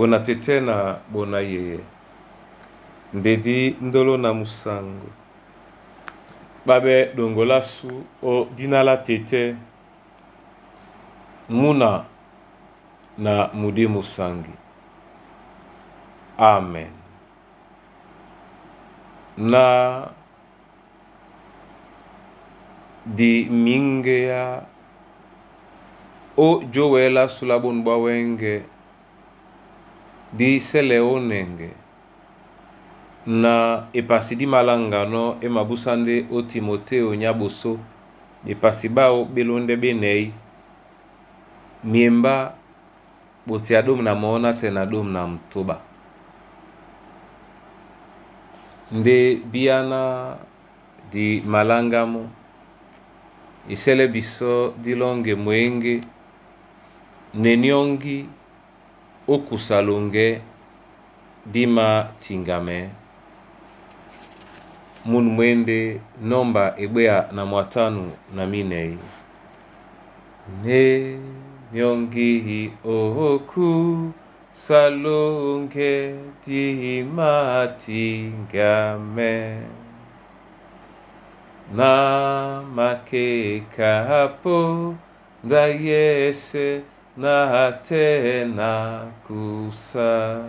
Bona tete na bona yeye ndedi ndolo na musango babe dongolasu o dina la tete muna na mudi musangi. Amen. Na di mingeya o jowela sula bonu bwa wenge di sele onenge na epasi di malangano e mabusa nde o Timoteo nyaboso bepasi bao belonde benei miemba botia domu na moona te na domu na mtoba nde biana di malangamo isele biso dilonge mwenge neniongi okusalonge dima tingame munu mwende nomba ebwea na mwatanu na minei ne nyongi oku salonge dima tingame na makekapo ndayese na tena kusa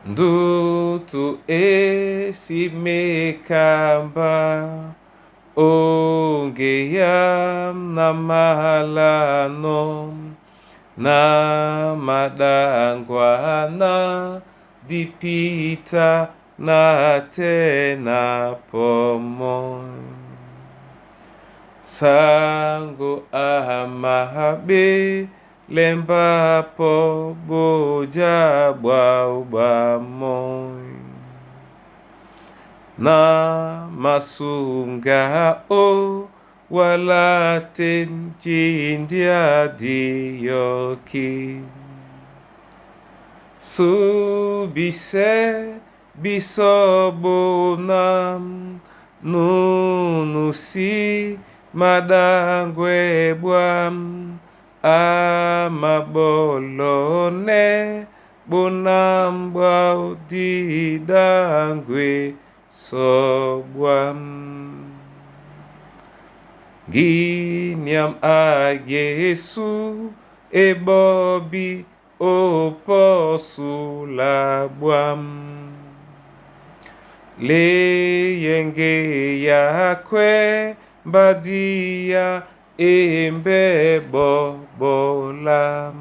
ndutu esimekamba ongeya na malano na madangwana dipita na tena pomo sango amabe lembapo boja bwa ubamo na masunga o wala tenjindia dioki subise bisobonam nunusi madangwebwam amabolone bonambwa didangwe sobwam Giniam a Yesu ebobi oposulabwam leyenge yakwe mbadia embe bobolam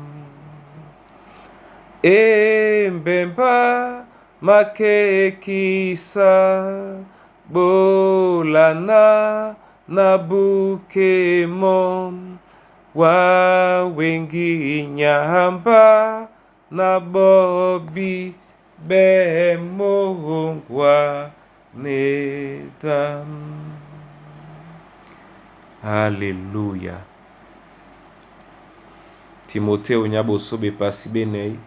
embemba makekisa bolana na bukemo wa wengi nyamba na bobi bemongwa nedam. Haleluya. Timoteo nyaboso bepasi benei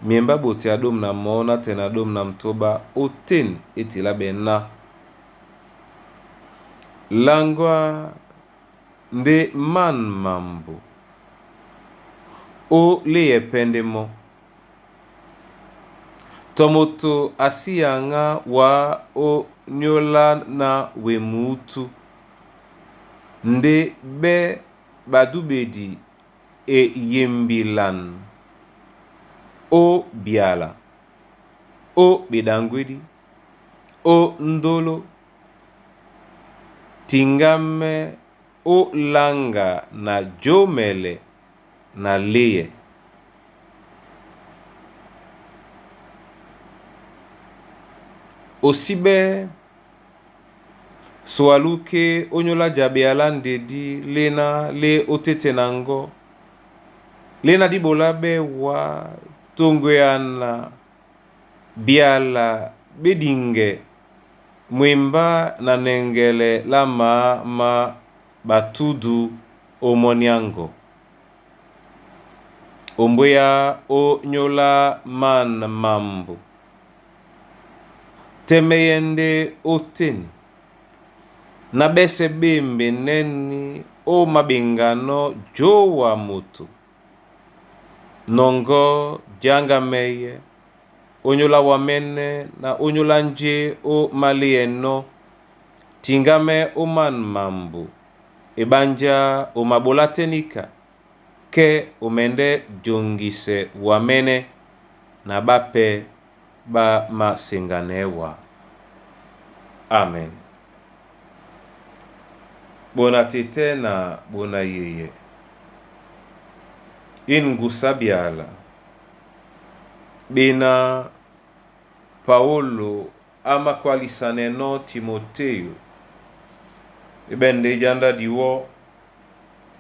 miemba bote adomu na mona tena adomu na mtoba oten etila bena langwa nde man mambo o leyepende mo tomoto asiyanga wa o nyola na wemutu nde be badubedi eyembilan o biala o bedangwedi o ndolo tingame o langa na jomele na leye osibe soaluke onyola jabeala ndedi lena le otete na ngo lena dibola be wa tongweana biala bedinge mwemba na nengele la maa ma batudu omoniango ombweya o nyola man mambo temeyende oten na bese bembe neni o mabengano jowa moto Nɔŋgɔ́ dyáŋgamɛyɛ ónyólá wamɛ́nɛ́ na ónyólá njé ó maléɛnɔ́, tiŋgámɛ́ ó man mambo, eɓánjá o maɓolá tɛ́ níka, kɛ́ o mɛndɛ́ joŋgisɛ wamɛ́nɛ́ na ɓápɛ́ ɓá māseŋganɛɛ́ wá. Amen. Ɓona tetɛ́ na ɓona yeyɛ, í ŋgusa byala ɓéná Paólo á makwálisanɛnɔ́ Timotéyo e ɓɛ̂n ndé jánda diwɔ́,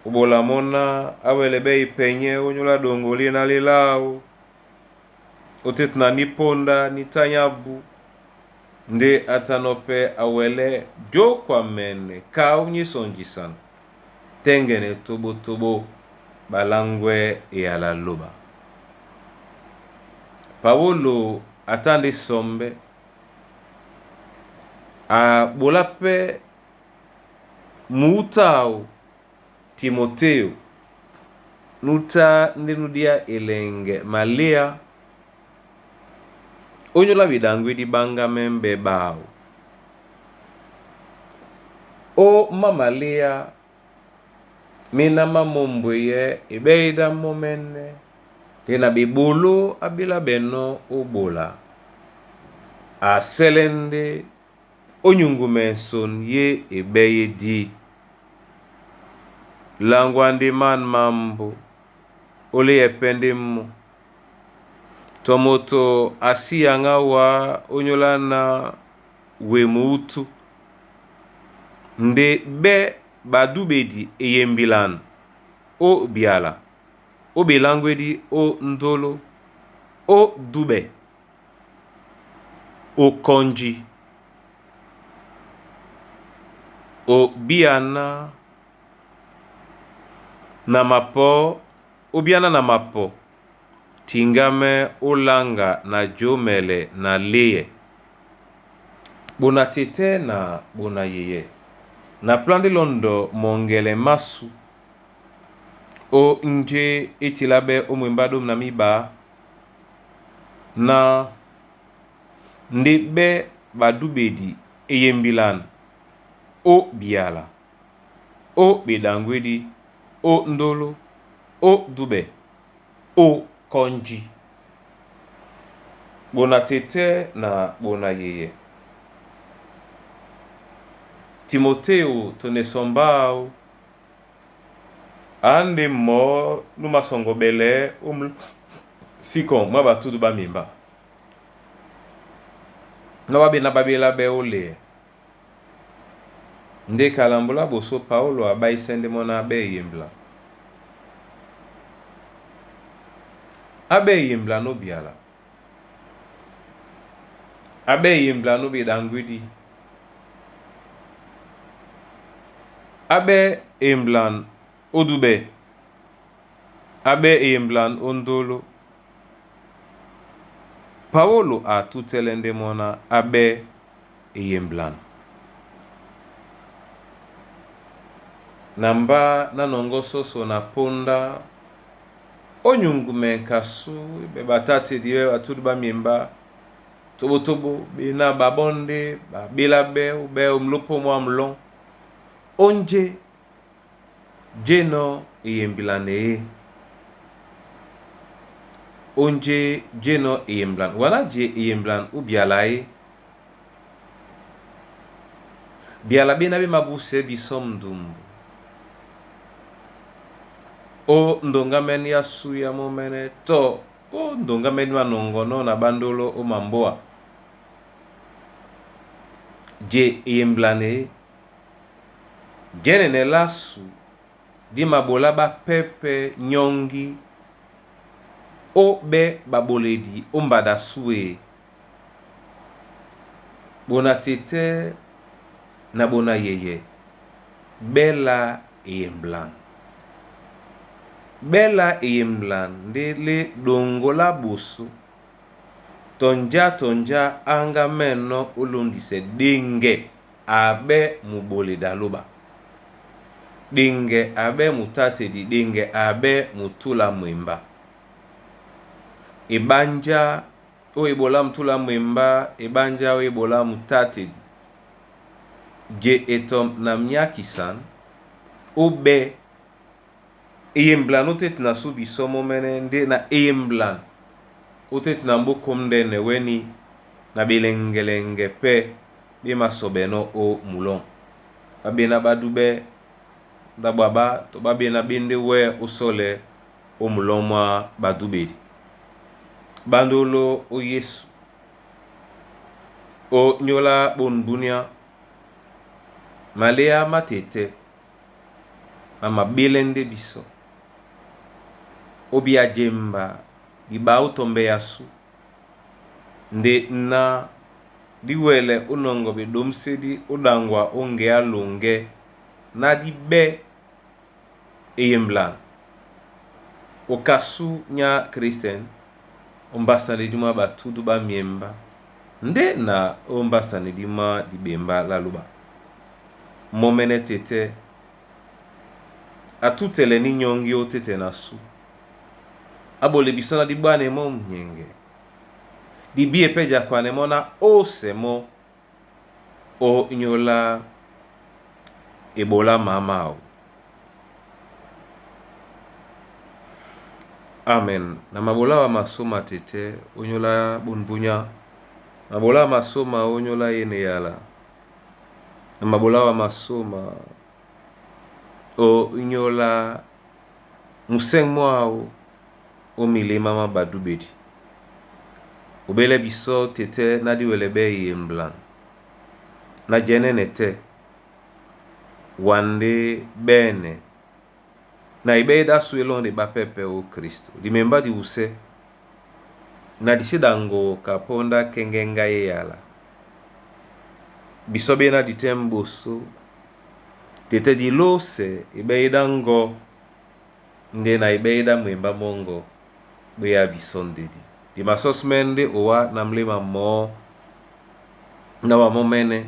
ó ɓola mɔ́ ná á wɛlɛ ɓɛ́ ipɛnyɛ́ ónyólá ɗoŋgo léná lé láō, ó tétena ní póndá ní tányá ábū, ndé á tánɔ́ pɛ́ a wɛlɛ́ jókwamɛnɛ kaá ó nyísɔnjisana tɛ́ŋgɛnɛ toɓotoɓo ɓaláŋgwɛ́ eyala lóɓa. Paólo a tá ndé sɔmbɛ́, a ɓolá pɛ́ muútú áō Timotéyo nú tá ndé nú díá elɛŋgɛ maléá ónyólá ɓeɗaŋgwédí ɓáŋgámɛ́ mbɛ́ ɓáō. Ó má maléá méná má mō mbweyɛɛ́ e ɓɛ́ ídá mɔ́mɛ́nɛ́ ndé na ɓeɓoló á ɓélá ɓɛnɔ́ ó ɓola, a sɛ́lɛ́ ndé ó nyuŋgumɛ nsòn yé e ɓɛ́ é dí. Laŋgwa ndé man mambo ó léɛ pɛ́ ndé mɔ́. Tɔ moto a sí yaŋá wǎ ónyólá ná we muútú, ndé ɓɛ́ ɓadúɓedi eyembilan ó byala, ó ɓeláŋgwédí ó ndóló, ó dúɓɛ, ó kɔ́nji, ó bíaná na mapɔ̌, ó bíáná na mapɔ́, tiŋgámɛ́ ó láŋga na jǒmɛlɛ na léɛ. Ɓona tetɛ́ na ɓona yeyɛ́, na plá ndé lɔ́ndɔ mɔŋgɛlɛ másū ó njé é tilá ɓɛ́ ó mwembá ɗômna míɓā ná ndé ɓɛ́ ɓadúɓedi eyembilan ó byala, ó ɓeɗaŋgwédí ó ndóló, ó dúɓɛ, ó kɔ́nji. Ɓona tetɛ́ na ɓona yeyɛ, Timotéo tɔ na esɔmbɔ́ áō á ndé mɔɔ́ nú masɔŋgɔɓɛlɛɛ́ ó síkɔŋ mwá ɓatúdu ɓá myembá, ná ɓá ɓéná ɓá ɓélá ɓɛ́ ó leɛ. Ndé kalambo lá ɓosó Paólo a ɓáísɛ́ ndé mɔ́ ná á ɓɛ́ eyemblan. Á ɓɛ́ eyemblan ó byala, á ɓɛ́ eyemblan ó ɓeɗaŋgwédí, á ɓɛ́ eyemblan ó dúɓɛ, á ɓɛ́ eyemblan ó ndóló. Paólo a tútɛ́lɛ́ ndé mɔ́ ná á ɓɛ́ eyemblan. Na mbá ná nɔŋgɔ́ sɔ́sɔ̀ na póndá ó nyuŋgumɛ ŋkasú ɓɛ ɓatátedi ɓɛ́ ɓatúdu ɓá myembá toɓotoɓo ɓená ɓaɓɔ́ ndé ɓaɓélá ɓɛ́ ó ɓɛ́ ó mlópó mwá mlɔ́ ó njé jénɔ̄ eyemblan eé. Ó njé jénɔ̄ eyemblan waná je eyemblan ó byala é. Byala ɓéná ɓé mabúsɛɛ́ bisɔ́ mdumbo. Ó ndongámɛ́n yá súya mɔ́mɛ́nɛ́ tɔ ó ndongámɛ́n ní manɔŋgɔnɔ́ na ɓándóló ó mambóa. Je eyemblan eé. Jɛ́nɛnɛ lásu dí maɓolá ɓápɛ́pɛ̄ nyɔ́ŋgí ó ɓɛ́ ɓaɓoledi ó mbada sú e. Ɓona tetɛ́ na ɓona yeyɛ ɓɛ́ lá eyemblan. Ɓɛ́ lá eyemblan ndé lé ɗoŋgo lá ɓosó tɔ njá tɔ njá á ŋgámɛ́nɔ́ ó lóndisɛ ɗeŋgɛ a ɓɛ́ muɓoledi a lóɓa. Ɗeŋgɛ a ɓɛ́ mutátedi, ɗeŋgɛ a ɓɛ́ mutúla mwembá. Ebánjá ó ebolamu tula mwemba, ebánjá ó ebolamu tatedi. Je etɔm na myákisan, ó ɓɛ́ eyemblan ó tete na su bisɔ momɛnɛ nde na eyemblan ó tete na mbókomndɛnɛ wɛni na belɛŋgɛlɛŋgɛ pɛ́ be masɔɓɛnɔ́ ó mulɔŋ. Ɓá ɓená ɓá dúɓɛ́ ndá ɓwá ɓá to ɓá ɓená ɓá ndé wɛ ó sɔlɛ ó mulɔŋ mwá ɓadúɓedi. Ɓándolo ó Yesu ó nyóla ɓôn búnyá, maléá má tetɛ́ má maɓélɛ́ ndé bisɔ. Ó bíá jemba diɓaú tɔ mbɛyɛ a sú nde na díwɛlɛ ó nɔŋgɔ ɓeɗǒmsédí ó ɗaŋgwa ó ŋgeá loŋgɛ́ ná dí ɓɛ́ eyemblan. Okasú nyá kristen ó mbásanedí mwá ɓatúdu ɓá myemba nde na ó mbásanedí mwá diɓembá lá lúɓa. Mɔ́mɛ́nɛ́ tetɛ́ a tútɛlɛ ní nyɔ́ŋgi ó tétɛ na sú. Á ɓole bisɔ́ ná dí ɓwánɛ mɔ́ munyɛŋgɛ. Di bíe pɛ́ jakwanɛ mɔ́ ná ósɛ mɔ́ ó nyóla ebolá mǎ máō. Amen. Na mabolá wa masôma tetɛ́ ó nyóla ɓôn búnyá. Mabolá wa masôma ó nyóla yéneyala. Na mabolá wa masôma ó nyóla musɛ̂ŋ mwáō ó milemá má ɓadúɓedi. Obélɛ́ bisɔ́ tetɛ́ ná dí wɛlɛ ɓɛ́ eyemblan. Na jɛ́nɛ́nɛ tɛ́, wa ndé ɓɛ́nɛ na eɓɛ́ é ɗásu é lɔ́ŋ ɓá pɛ́pɛ́ ó Kristo. Di membá diwusɛ́ na di sí ɗaŋgowoka pɔ́ ndá kɛ́ŋgɛ́ ŋgáí é yala. Bisɔ́ ɓéná di tɛ́m ɓosó tetɛ́ di lósɛ eɓɛ́ é ɗáŋgɔ nde na eɓɛ́ é ɗá mwembá mɔ́ŋgɔ ɓéá bisɔ́ ndedi. Di masɔ́smɛ́ ndé owá na mléma mɔɔ́ na wa mɔ́mɛ́nɛ́.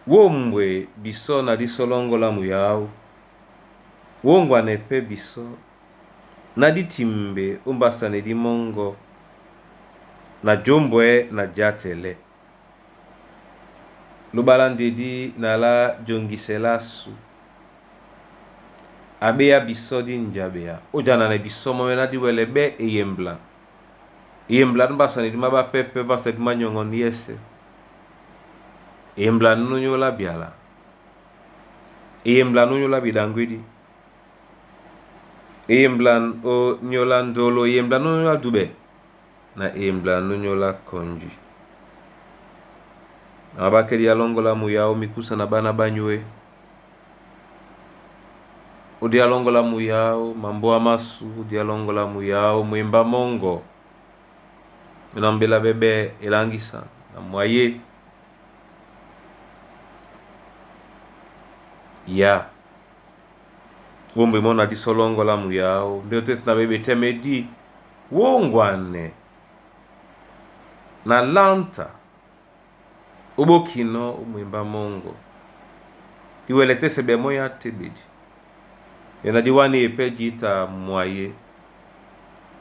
Wómbwe bisɔ́ na dísɔ́ lɔ́ŋgɔ́ lá muyáó. Wóŋgwanɛ pɛ́ bisɔ́ ná dí timbe ó mbásanedí mɔ́ŋgɔ na jómbwɛ́ na játɛlɛ́. Lóɓá lá ndedí na lá joŋgisɛ lásu. A ɓéá bisɔ́ dí njaɓea. Ó jananɛ bisɔ́ mɔ́mɛ́ ná dí wɛlɛ ɓɛ́ eyemblan. Eyemblan é mbásanedí má ɓá pɛ́pɛ́, é mbásanedí má nyɔŋɔn yɛ́sɛ̄. Eyemblan ó nyóla byala. Eyemblan ó nyóla ɓeɗaŋgwédí. Eyemblan ó nyóla ndolo. Eyemblan ó nyóla dúɓɛ. Na eyemblan ó nyóla kɔnji. Na mabákɛ́ dí alɔ́ŋgɔ́ lá muyáó mikúsa na ɓána ɓá nyue. Ó dí alɔ́ŋgɔ́ lá muyáó mambóa mású, ó dí alɔ́ŋgɔ́ lá muyáó mwembá mɔ́ŋgɔ. Me na mbéla ɓɛ́ ɓɛ́ eláŋgisan na mwayé. Ya. Wómbwe mɔ́ na dísɔ́ lɔ́ŋgɔ́ lá muyáó ndé ó tete na ɓɛ́ ɓetɛ́m édí wóŋgwanɛ na lánta ó ɓókinɔ́ ó mwembá mɔ́ŋgɔ. Di wɛlɛ tɛ́ sɛɓɛ mɔ́ é áteɓedi. E na dí wáneye pɛ́ jǐta mwayé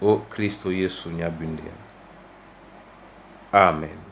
ó Kristo Yesu nyá bundea. Amen.